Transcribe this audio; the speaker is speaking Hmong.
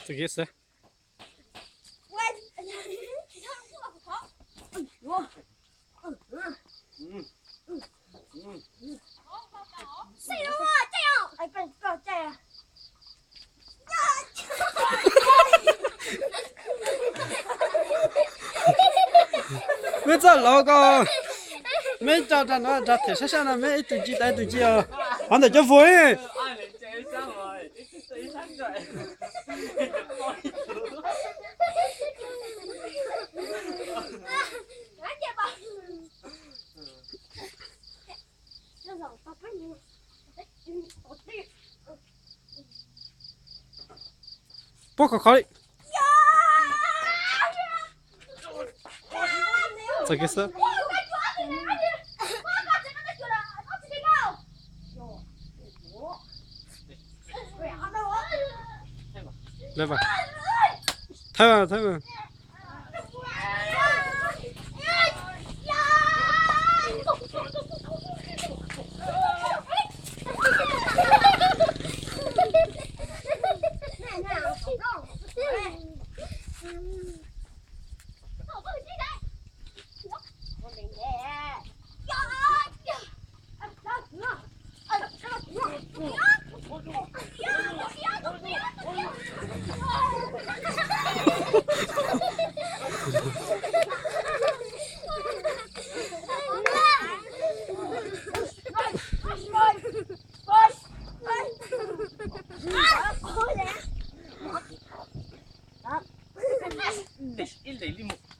Txi kiv xwb. Meb txoj lov ko, meb tso rau no rau them sab sab no, meb ib tug ci tas ib tug ci os. Qhov ntawm cov vuag. Puab khov khov li. Txog kiag xwb. Thawb mas, thawb mas. Ib leeg li mus.